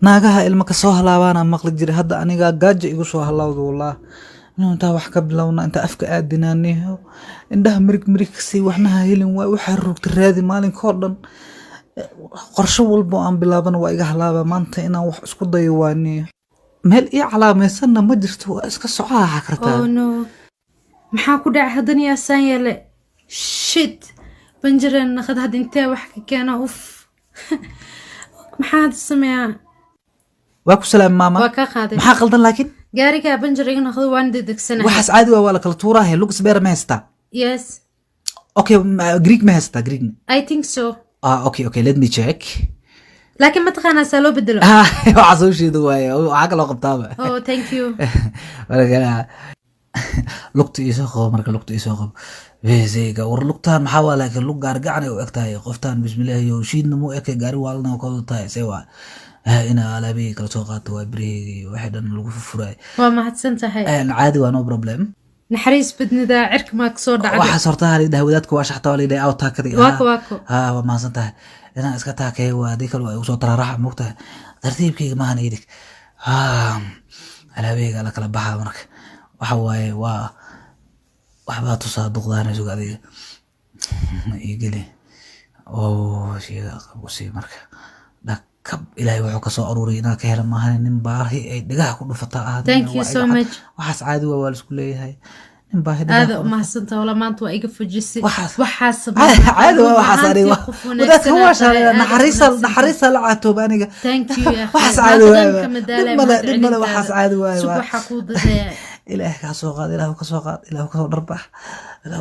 Naagaha ilma ka soo halaabaana maqli jiray. Hadda anigaa gaaja igu soo halaawda wallah. Inuu intaa wax ka bilowna, intaa afka aadinaaniho, indhaha mirig mirig kasii, waxnaha helin waay. Waxaa rugta raadi maalinkoo dhan. Qorsho walba oo aan bilaabana waa iga halaaba. Maanta inaan wax isku dayo waaniyo, meel ii calaamaysanna ma jirto, waa iska socaa kartaa. Oh no, maxaa ku dhacay haddana? Yaa saan yeele? Shit, banjareen naqad. Hadda intee wax ka keena? Uf, maxaa hadda sameeyaa? Waa ku salaam, maama. Waa kaa qaaday. Maxaa qaldan laakiin? Gaarigaa banjar iga noqday, waan dedegsanahay. Waxaas caadi waa la kala tuuraahe. Lug spare ma haystaa? Yes. Okay, Greek ma haystaa, Greek? I think so. Ah, okay, let me check. Laakiin ma taqaanaa saa loo bedelo? Ah, waxaa soo sheeda waaye, waxaa kaloo qabtaaba. Oh, thank you. Marka lugta iisoo qabo, marka lugta iisoo qabo beseyga. War lugtaan maxaa waa? Laakiin lug gaargacan ay u eg tahay qoftaan. Bismillaahi, yo shiidna muu ekay, gaari waalna ka wada tahay. See waa inaa alaabihii kala soo qaato, waa biriheyga iyo waxay dhan lagu furfuray. Waa mahadsan tahay. Caadi waa, no problem. Naxariis badnidaa, cirka maa kasoo dhacday? Waxaas horta ha lidhaha, wadaadka waa shaxta, waa lidhaha aw taakadi. Waako, waako. Ha, waa mahadsan tahay. Inaan iska taakeeyo waa, haddii kale waa igu soo taraaraxa, moogtahay. Tartiibkayga maahan idig. Alaabahayga la kala baxa. Marka waxa waaye, waa waxbaa tusaa duqdaana. Suga, adiga igeli oo sheega qabusii. Marka dhakab Ilaahay wuxuu kasoo aruuray inaan ka hela maahan. Nin baahi ay dhagaha ku dhufataa ah. Thank you so much. Waxaas caadi waa, waa laisku leeyahay. Nin baahi dhagaha Aada ku u mahadsantaha wala, maanta waa iga fujisay. Waxaas Waxaas caadi waa, waxaas aniga wadaadka waa shaalay. Naxariisa, naxariisa la caatooba aniga. Thank you ya. Waxaas caadi waa, dhib male, dhib male, waxaas caadi waaye. Sug, waxaa kuu dadaya. Ilaah kaa soo qaad, Ilaah ka soo qaad, Ilaah ka soo dharbax.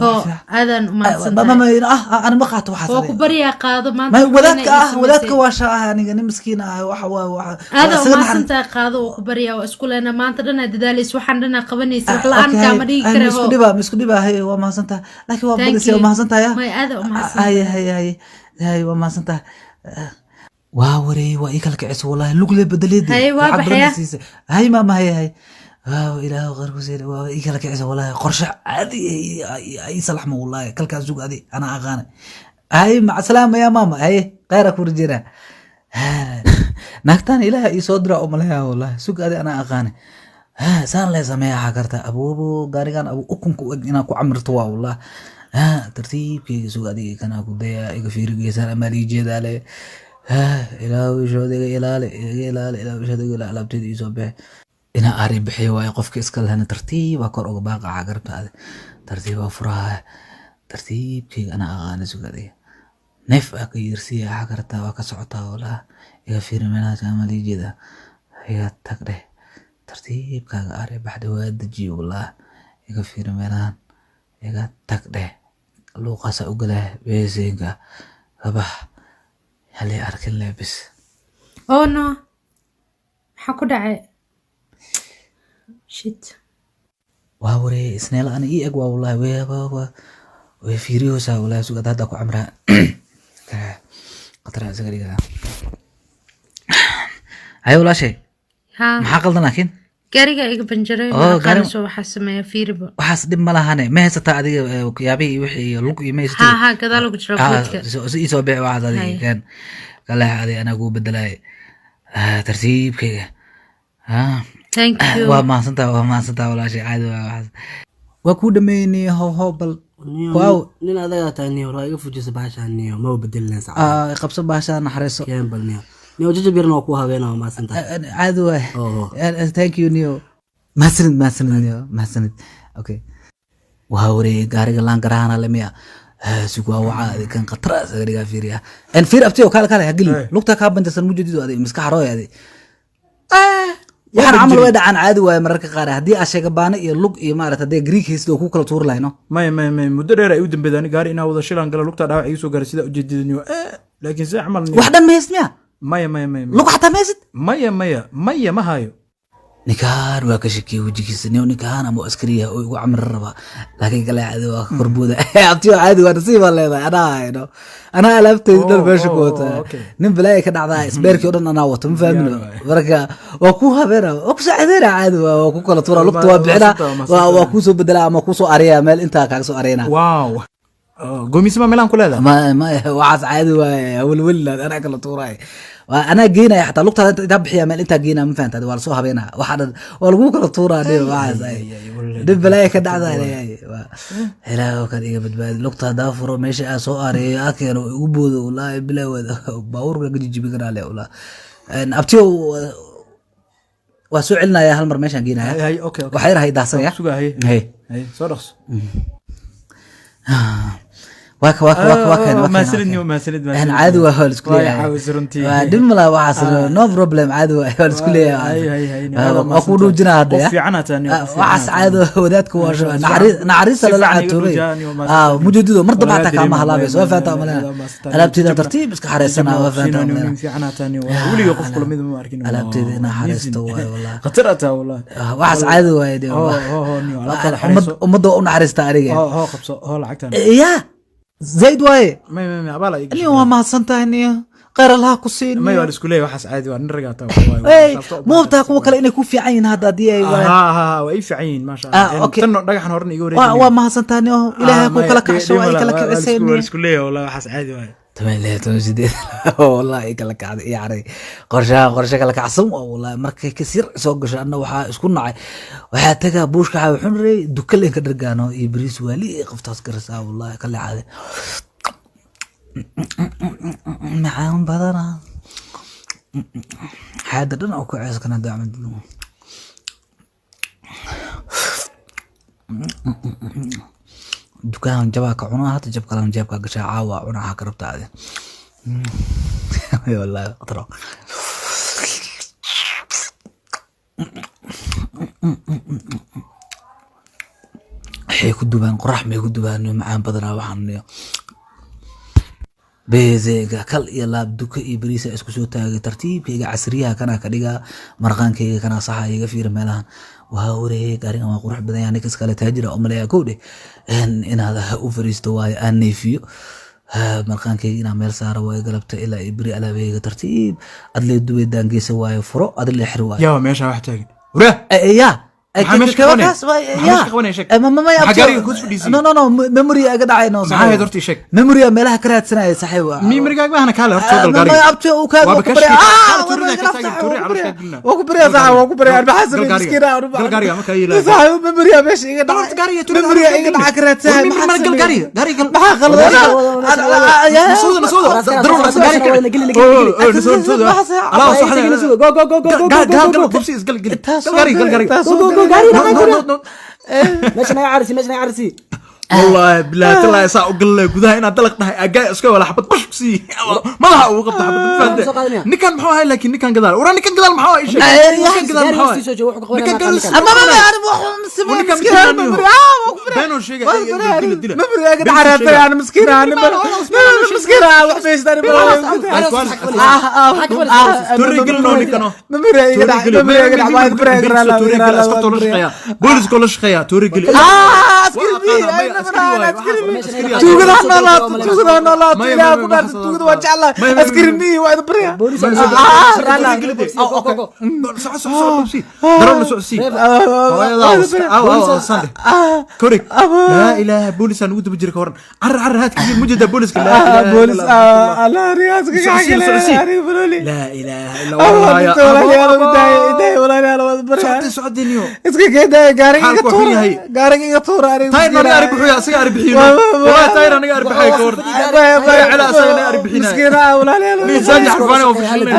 Ho, aadaan u mahadsantahay. Ana ma qaato waxaas. Waa ku baryaa, qaado maanta. Ma wax wadaadka weyn ay ah, wadaadka samaysay. Waa shaa ah, aniga nin miskiin ah waxa waa waxa. Aada waa u isaga. mahadsantahay, qaado, waa ku baryaa. Waa isku leena, maanta dhanaa dadaalaysa, waxaan dhanaa qabanaysa, wax la-aan kaama dhigi kare. Isku ho. Dhiba ma isku dhiba? Hay, waa mahadsantahay, laakiin waa Thank badisay. you. Waa mahadsantahay, ah. May, aada u mahadsantahay. Haye, haye, haye, haye, waa mahadsantahay. Waa wareey, waa ii kala kicisa wallahi, lug le bedeleedi. Haye, waa lacag badan baxaya. siisay. Hay maama, haye, haye. Waaw, Ilaahu khayr ku siiyay. Waa ii kala kicisa wallahi, qorshe caadi ii salaxma wallahi. Kalkaas sug, adi anaa aqaana. Haye, maca salaama ya maama. Haye, khayra ku rajeyna. Naagtaan Ilaaha ii soo dira umaleya wallahi. Sug, adi anaa aqaane. Saan lee sameeya karta abuubo gaarigan abu ukunka u eg inaa ku camirto waa wallah. Tartiibkayga sug, adiga kanaa ku daya. Iga fiiri geesaan amaa lii jeedaale. Ilaahu ishooda iga ilaali, iga ilaali, Ilaahu ishooda iga ilaali. Alaabteeda ii soo bixi, inaa ari bixiyo waayo. Qofka iska lehna tartiibaa kor uga baaqaca garabta adi, tartiibaa furaha. Tartiibkayga anaa aqaana. Sug, adiga neef aa ka yeersiya waxaa kartaa, waa ka socotaa wallah. Iga fiiri meelahaas ama lii jeedaa. Iga tag dheh, tartiibkaaga ari baxda, waa dejiyo wallah. Iga fiiri meelahan, iga tag dheh. Luuqaasaa u galaa beeseenka kabax, halii arkin leh bis. Oh no, maxaa ku dhacay? Shit. Waa waree, isneela ana ii eg waa wallahi. Way waa way fiiriyoosaa wallahi. Sugad, hadda ku camraa, qatara isaga dhigaa. Haye walaashay. Ha. Maxaa qaldan laakiin? Gaarigaa iga banjaray. Oh, Aqaanayso waxaa sameeya, fiiriba. Waxaas dhib ma lahane. Ma haysataa adiga yaabihii iyo wixii iyo lug iyo ma Ha. haysatid? Ha, gadaal ugu jira Ah, boodka. Ii soo bixi waxaas adiga. Haye. Kan kaleex adiga, anaa kuu bedelaaye. Ah, tartiibkayga. Ah. Thank you. Waa mahadsantaha, waa mahadsantaha walaashay. Caadi waa waxaas, waa kuu dhameynay. How how bal. Niyo, Waaw. Nin adagaa tahay niyo, waa iga fujisa bahashaan niyo, maba bedelina sac. Ah, qabso baashaa, naxariiso. Keen bal niyo, niyo jajab yarna waa ku habeena, waa mahadsan tahay. Caadi waay. Oh. Thank you niyo, mahadsanid, mahadsanid niyo, mahadsanid. Okay, waa wareeyay gaariga laan garahana lemiya. Sug, waa waca kan khatara isaga dhigaa. Fiiriya en, fiir abtiyo, kaale, kaale, hageli. Lugta kaa banjarsan mujadido adi miska xarooy adi. Waxaan camal way dhacaan, caadi waaye mararka qaar. Haddii aa sheega baane iyo lug iyo maarata, haddii Greek haysid oo ku kala tuuri lahayno. Maya, maya, maya, muddo dheer ay u dambeeyay ani gaari inaa wada shilaan gala, lugtaa dhaawac iga soo gaaray sidaa ujeedida niyo, laakiin see camal niyo. Wax dhan ma haysid miya? Maya, maya, maya, maya. Lug xataa ma haysid? Maya, maya, maya, ma hayo. Ninkaan waa ka shakiyey wejigiisa niyo, ninkaan ama askari yahay oo igu camri rabaa, laakiin kale caadi waa ka korbooda. Abtiyo, caadi waa, nasiib baa leedahay. Anaa hayno, anaa alaabtayda dhan Oh, meesha ku oh, wata. Oh, okay. Nin balaaya ka dhacdaa, spare-kii oo dhan anaa wato, ma fahmin? Diyaar waay. Marka waa ku habeena, waa ku saacideena. Caadi waa, waa ku kala tuura lugta, waa bixinaa. Mahadsantahay, waa kuu soo bedelaa ama kuu soo ariyaa, meel intaa kaaga soo ariyana. Wow. Oh, gomisma meelaan ku leedahay? Ma waxaas caadi waaye, welwelilaad, anaa kala tuuraay. Waa anaa geynaya xataa lugtaada intaa bixiya meel intaa geynaya, ma fahantaad? Waa lasoo habeenaa, waxaa dhan waa lagu kala tuuraa. Dhib waxaas ay dhib balaaya ka dhacdaa leeyahay. Ilaahow kan iga badbaadi. Lugta haddaa furo meesha aa soo aareeyo aa keeno igu boodo, wallaahi bilaa baabuurka ka jijibi karaa le wallaahi. Abtiyo waa soo celinaya, hal mar meeshaan geenaya. Hay, okay, okay. Waxaa yar hay daahsanaya. Sugaa, hay. Hey. Hay, soo dhaqso. Waa ka waa ka waa ka waa kan waa kan. Mahadsanid niyo, mahadsanid, mahadsanid. Caadi waa la isku Waa leeyahay. caawis runtii. Waa dhib malaha waxaas, no problem, caadi waa la isku leeyahay. Hay, hay, hay, Waa ku dhuujinaa hadda. Qof Ya. fiican ataa niyo, qof fiican Waxaas ataa. caadi waa, wadaadka waa Si fiican- naxariista si lala fiican iga caatoobay. dhujaa, niyo, Ah, mahadsanid. mujeedido mar damba Waa xataa kaama dareema, halaabayso, waa fahantaa waa umalena. mahadsantahay. Alaabteeda tartiib iska xareysana, waa fahantaa Nin umalena. fiican ataa niyo. Weliga qof kula mid ma arkin. Alaabteeda inaa xareysto waaye wallahi. Khatar ataa wallahi. Ah, waxaas caadi waaye dee. Hoo, hoo, hoo, niyo, alaabtaada Ummad xareyso. Ummadda waa u naxariista aniga. Hoo, hoo, qabso, hoo lacagtan. Ya zaid waaye. May, abaal ay Niyo, waa mahadsan tahay niyo, khayr allaha ku siin. May, Niyo. waa la isku leeyahay waxaas, caadi waa, nin ragaa taa. Hey, ma hubtaa kuwa kale inay ku fiican yihiin hadda haddii ay Ha ha, waa ii fiican yihiin, maasha Ah, Allah. okay. Tan dhagaxan horena iga waa wareejin. Waa mahadsan tahay niyo, ilaahay ku kala kacsho, waa ay kala kicisay waa niyo. la isku leeyahay wallahi, waxaas caadi waaye. 16, 18, wallahi kala kacday iyo caray. Qorshaha qorshe kala kacsan waa wallahi. Markay kasir soo gasho anna waxaa isku nacay, waxaa tagaa buushka waxaa wuxuu rey dukal in ka dhargaano iyo bariis waali ee qoftaas garasaa wallahi ka leexaday macaan badana xaada dhan oo ku cees kana dacmad. Dukaan jabaa ka cunaa, hata jab kalena jeebkaa gashaa, caawa cunaa ka rabta adi wallahi qatro. Waxay ku dubaan qorax may ku dubaan, macaan badanaa. Waxaan niyo beezeega kal iyo laab duka iyo bariisa isku soo taagay, tartiibkayga casriyaha kanaa ka dhigaa, marqaankayga kanaa saxa iga fiir meelahan. Waa wareeg arigan waa qurux badan yahay, ninkas kale taajira oo maleeyaa kow dheh inaad u fariisto waayo aan neefiyo. Ha, marqaankayga inaan meel saaro waayo galabta ilaa iyo beri, alaabahayga tartiib adlee dubay daangeysa waayo furo adlee xir waayo. Yaa meesha wax taagan wura? Ya. Maxaa meesha ka qabanaya? Maxaa meesha ka qabanaya? Sheeg. Maxaa gaariga kuus fadhiisiyey? No, no, no, memory iga dhacay, no. Maxaa ahayd horta, ii sheeg. Memory meelaha ka raadsanaya saaxiib. Mimrigaaga bahana kaale horta soo gal gaariga. Abti uu kaaga Waaba waa ku ka barya. shaki. Ah, Kaale waa tuurina ka iga taagan, nafta, tuurina waa ku caloosha barya. ka gelina. Waa ku barya saaxiib, waa ku barya. Gal Maxaa sameeyay gaariga. miskiina? Gal gaariga, ma kaa yeelaayo. Saaxiib, memory meesha iga Bal horta dhacay. gaariga tuurina Memory caloosha iga ka dhacay ka gelina. raadsanaya. War mimri Maxaa mana gal sameeyay? gaariga, gaariga gal. Maxaa qaldan? Nasooda, nasooda. Daruur, nasooda, gaariga kale. Oh, oh, nasooda, nasooda. Alaa, soo xaday. Go, go, go, go, go. Gaal, gaal, gal, dubsi, isgal, geli. Gal gaariga, gal gaariga. Go, go, go, gaariga, No, no, no, no. Meesha naga carisi, meesha naga carisi. Wallahi billahi tallahi saa u galay gudaha inaad dalaq dhahay agaa iska wala xabad bash ku sii madaxa ugu qabta xabad Soo faante qaadanaya. Ninkan muxuu ahay? Laakiin ninkan gadaal ura, ninkan gadaal maxaa ahay? Sheeg, ninkan gadaal Gaariga maxaa hoostiisa joogo, wuxuu ka qabanaya ninkan ma gadaal aqaan. Ama ma ma wax sameeyay Ninkan miskiina miskiina memory niyo. ah, waa ku barya. Beenuu sheegay, Waa ku barya. dila, dila. Memory iga dhacay raadsanaya, ana miskiina, ana miskiina, wax meesha Torre gelin oo ninkano. Memory iga dhacay, memory iga dhacay, waa barya. Toore geli, askarta oo la shaqeeya, booliska oo la shaqeeya, toore geli. Ah, askari Waa bi, aqaana, ay maya, nabar, askari waaye, askari bi. waxaas askari waaye. Tuugada ha noolaato, tuugada ha noolaato, Maya, ilaaha maya, ku maya, dhaarto, waxaas tuugada waa jeclahay. Maya, maya, Askari maya. mi, waa idin barya. Boolis Maya, ah, Ah, toore geli dee. Go, go, go. Soco, soco, soco, dubsi. Daroon la socodsii. Hooyadaa aw, aw, aw, sande. Korig. Laa ilaaha, boolisaan ugu daba jira ka waran. Carar, carar, haadka mujeedaa booliska. Laa ilaaha Boolis, illa Allah. Allah, riyaas ka Socodsii, gacagale, socodsii. aniga balooli. Laa ilaaha illa Allah, Allah, ya inta walaalayaal Abba. idaaya, idaaya, walaalayaal, waad barya. Socodii, socodii niyo. Iska keedaaya, gaariga iga Xaalku wuxuu tuura, yahay. gaariga iga tuura, aniga Taayir miskiina. aniga ari bixiyo, asaga ari bixiyo. Wallahi taayir aniga ari bixiyo ka waran. Cala asaga aniga ari bixinaya. Miskiina, walaalayaal. Miisaan jaxfaana oo fashilnay.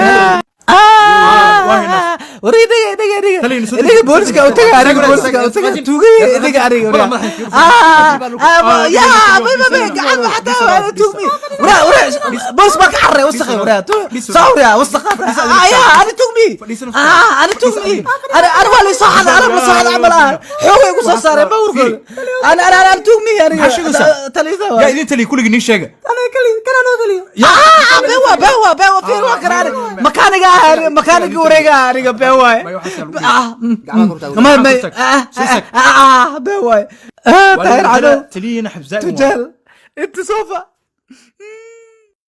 War idhiga, idhiga, idhiga. Taliya, soo Idhiga booliska u taga, aniga Soo booliska u taga, deg. tuugay, idhiga, aniga, Madax, waraa. madax. Ah, ah, ya, may, may, may, gacan xataa waa tuugmi. Waraa, waraa, boolis baa ka carray, wasakhay, waraa. Soo waraa, wasakha. Ah, ya, ani tuugmi. Ah, ani tuugmi. Ani, ani waa la soo xaday, anaa la soo xaday camal ah. Xoogay igu soo saaray, ma warkooda. Ani, ani, ani tuugmi, aniga. Maxaa sheegaysaa? Taliya Yaa waa. idin taliya, kulligii nin sheega. Ah, bewa, bewa, bewa, fiir waa kana aniga. Makaaniga ah, aniga, makaaniga wareega ah, aniga, bewa. Maya, waxaas yaa lagu Ah, Gacmaha kor taago. may, may, Soo ah, sag. ah, ah, bewa. Ah, Waa Tahir la Cadow, taliyina xabzaa. tujaal, inta sofa.